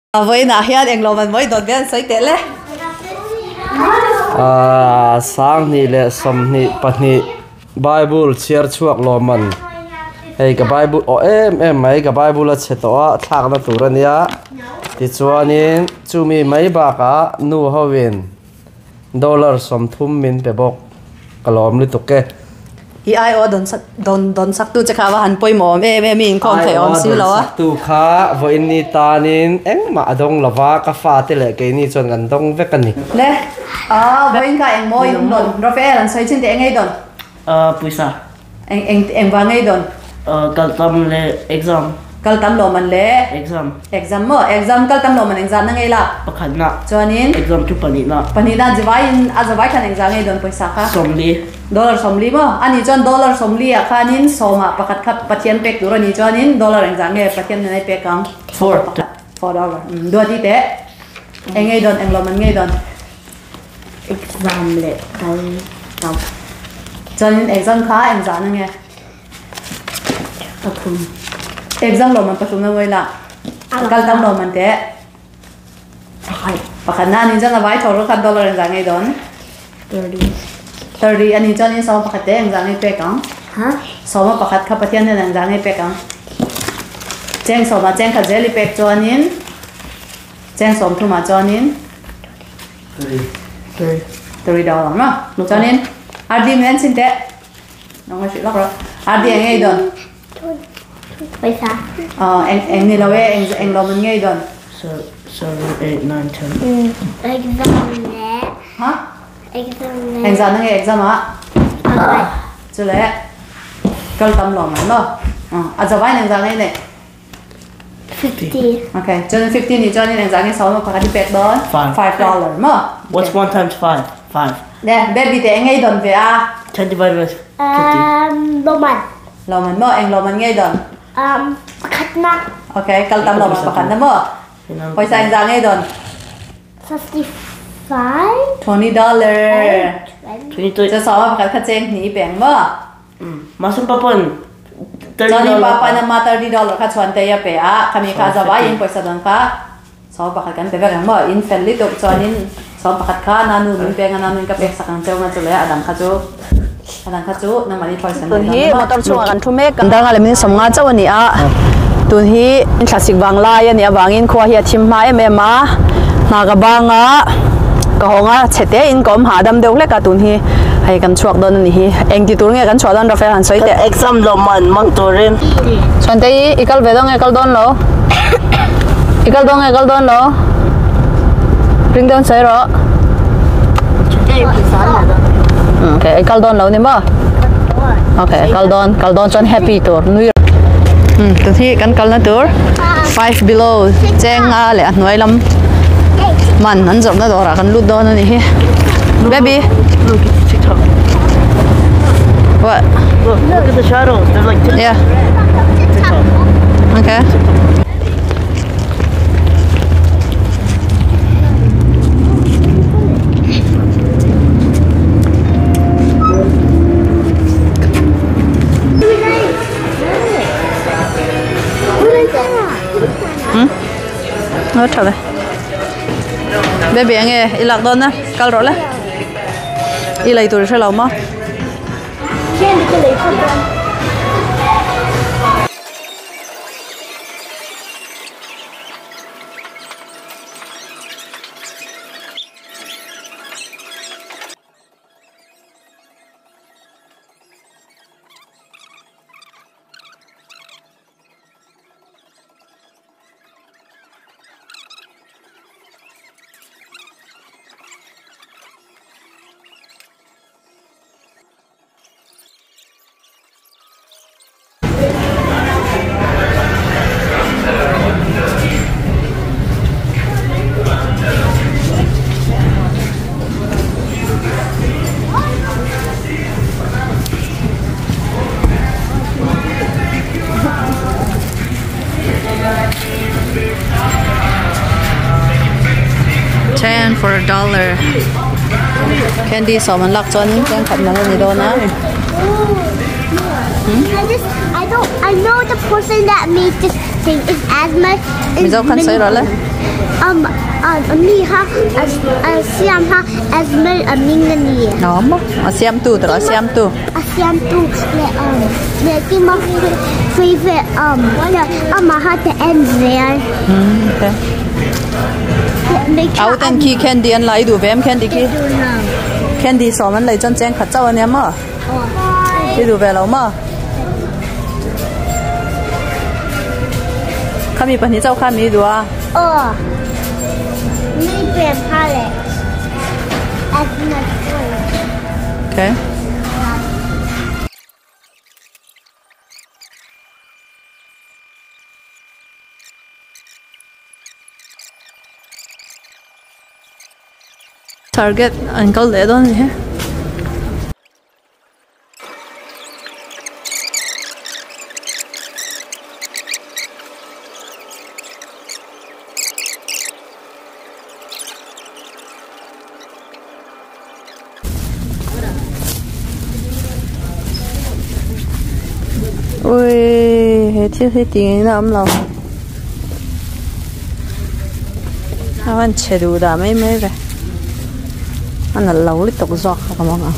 A vawiinah hian englo man mawi dawt ve an sawi teh le. 28 22 Bible chhiar chhuak lawmman hei ka Bible aw em em mai ka Bible a chhe tawh a thlakna tur a nia tichuanin chumi mai bakah nu hoin Dollar 30 min pe bawk. Ka lawm lutuk e. I ai aw dawn sak dawn dawn sak tu che kha va han pawimawh awm em em i inkhawm theih awm si lo a. Ai aw dawn sak tu kha vawiin ni tanin engmah a dawng lo va, ka fate leh keini chuan kan dawng vek a ni. Le a vawiin kha eng maw in dawn Rafael an sawi chin teh eng ei dawn? Pawisa. Eng eng eng vang ei dawn? Kal tam leh exam. Kal tam lo man le? Exam. Exam maw? Exam kal tam lo man engzah na ngei la? Pakhat na. Chuanin? Exam chu pahnih na. Pahnih na zivai in a zavai khan engzah ngei dawn pawisa kha? 40. Dollar 40 maw? Ani chuan dollar 40 ah khanin sawmah pakhat kha Pathian pek tur a ni chuanin dollar engzah nge Pathian nen a i pek ang? Four. Four dollar. Duat i teh. Eng ngei dawn englo man ngei dawn? Exam leh kal tam. Chuanin exam kha engzah na nge? Pathum. Exam lo man pathum na ngawi la. Kal tam lo man teh. Pakhat. Pakhat na ani chuan a vai tho ru khat dollar engzah ngei dawn? 30. 30 ani chuan in sawma pakhat te engzah ngei pek ang? Ha? Sawma pakhat kha Pathian hian engzah ngei pek ang? Cheng sawma cheng khat zel i pek chuanin cheng sawm thumah chuanin 30 dollar ma. Chuanin RD men chin teh. Nang hrilh lawk rawh. RD eng ngei dawn? Pawisa. Eng eng ni lo e, eng eng lawm an ngei dawn? 7, 8, 9, 10. Exam le. Ha? Exam le. Eng zan na nge exam ah? Chu le. Kal tam lawm an maw? A zawai eng zan ngei nei? 50. Okay, chuan 50 ni chuan in engzah nge sawm pakhat i pek dawn? 5. 5 dollar maw? What's 1 times 5? 5. Ne, baby te engei dawn ve a? 10 divided by 50. Lawman. Lawman maw? Eng lawman ngei dawn? Pakhat na. Okay, kal tam lawman pakhat na maw? Pawisa engzah ngei dawn? 55. 20 dollar. 20. Chu sawm pakhat kha cheng hnih i peng maw? Mahse pa pawn 30 Chuan dollar pa pawn ama 30 dollar kha chuan te a pe a, khami kha zavaiin pawisa dawn kha sawm pakhat kan pe vek ang maw, in fel lutuk chuanin sawm pakhat kha nanu min peng a, nanu in ka pek sak ang cheu nga chu le a dang kha chu a dang kha chu nangmah ni pawisa Tun hi motor chungah kan thu mek a, danga leh min 50 chauh a ni a, tun hi thlasik vang lai a nih avangin khua hi a thim hma em em a, hna ka bang a, ka hawng a, chhe te in ka awm hahdam deuh hlek a tun hi. Hei kan chhuak dawn a ni hi. Eng ti tur nge kan chhuah dawn Rafael han sawi teh. Kan exam lo man mang turin. Chhuante i i kal ve dawn nge kal dawn lo? I kal dawn nge kal dawn lo? Ring dawn sawi rawh. Okay, i kal dawn lo ni maw? Okay, kal dawn, kal dawn chuan happy tur nui. Tun hi kan kalna tur five below chenga leh a hnuai lam man an zawrhna dawrah kan lut dawn a ni hi. Baby. Look, it's TikTok. What? Look, look at the shadows. They're like TikTok. Yeah. TikTok. Okay. Hmm? Nó trở về. Baby enge i lak dawn na kal rawh le i lei tur i hre lo maw. Ten for a dollar. Candy sawm an lak chuan tlem khat man a ni dawn a. I just I don't I know the person that made this. Everything is as much. Mizo khan soi ro le. Mi ha a siam ha as mel a ming ani. No mo. A siam tu tro a siam tu. A siam tu le le ki ma favorite ama ha the end there. Okay. Out and ki candy an lai du vem candy ki. Candy so man lai chon cheng khat chaw ania ma. Đi du ve lo ma. Khami pa ni chaw khami du a. Oh. Mi ben pale. Okay. Target uncle le don he. Ui, he thil hi ting na am lo. Awan chedu da mai mai ve. An lo li tok zok ka mong a.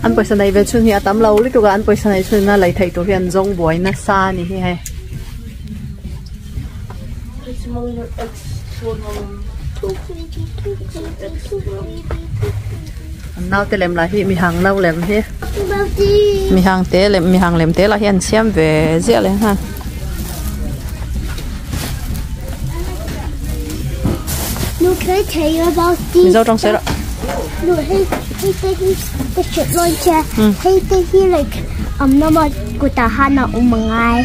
An poisa nei ve chun hi atam lo li tuk an poisa nei chun na lai thei tu hian zong buai na sa ni hi he. Nau te lem la hi mi hang nau lem hi mi hang te lem mi hang lem te la hian siam ve zia le ha. No, can I tell you about these? Mi zo tong se ro. No, he said he the shit launcher. He said he like no more kutahana umangai.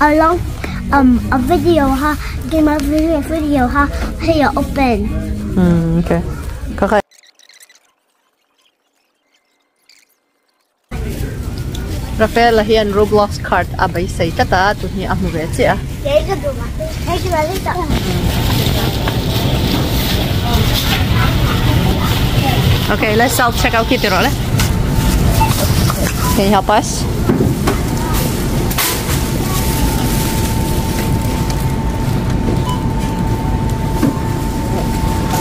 Along a video ha game a video ha hey open. Okay. Kaka Rafael hian Roblox card abai sei tata tu hi amu ve che a. Okay, let's self check out kit ro le. Can you help us?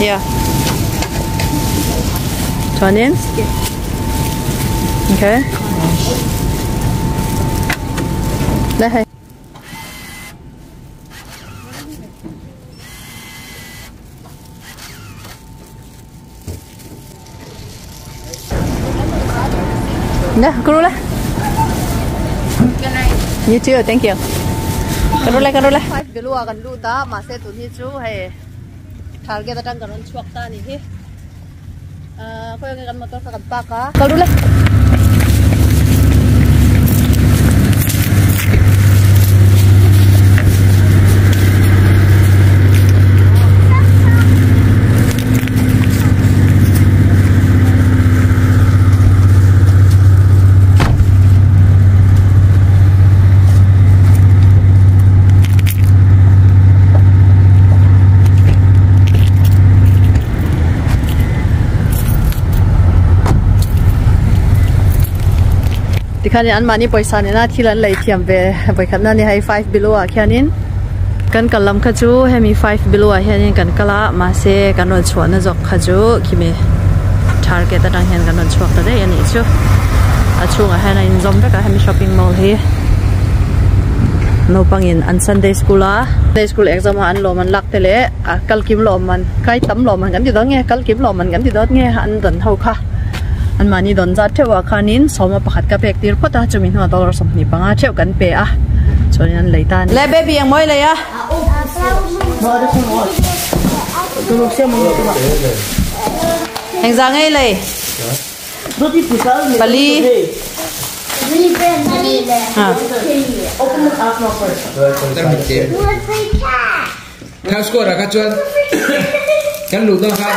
Yeah. Turn in? Okay. Đây. Nè, cô lên. You too, thank you. Cô lên, cô lên. Below kan lu ta mà sẽ tụi chú hay target atang karon chuak ta ni hi. Ko yung kan motor ka kan pa ka. Cô lên. Tikhanin an mani poisa ni na thilan lei thiam ve boikhat na ni hai 5 below a khianin kan kalam kha chu hemi 5 below a hianin kan kala ma se kan ron chuan na jok kha chu khimi target atang hian kan ron chuak ta dei ani chu a chunga hian a in zawm vek a hemi shopping mall hi naupangin an Sunday school a Sunday school exam a an lawm an lak te le a kalkim lawm an kai tam lawm an kan ti dawn nge kalkim lawm an kan ti dawn nge an dan ho kha an mani don za thewa khanin soma pakhat ka pek tir phota chumi hnuah dollar 25 theu kan pe a chuanin an leitan le baby ang moi le ya heng za ngei le pali ha Theo score ka chuan kan lu don kha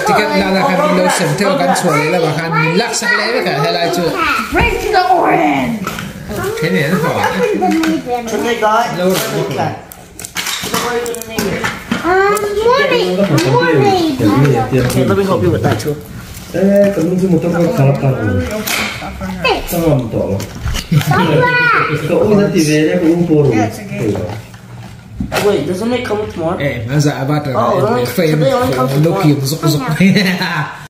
ticket la la khan lo sem theo kan chuan le la khan min lak sak le ka helai chu break the orange thế này nó hỏi Lo What are you gonna name it? More baby. Okay, let me help you with that too. Eh, ka lung chu motor ka kharap ta ru. Tangam to lo. Ka u na ti ve le ka u po ru. Wait, doesn't it come with more? Eh, ma za avatar Oh, it only- fame today only comes with lo one. kiam zuk zuk.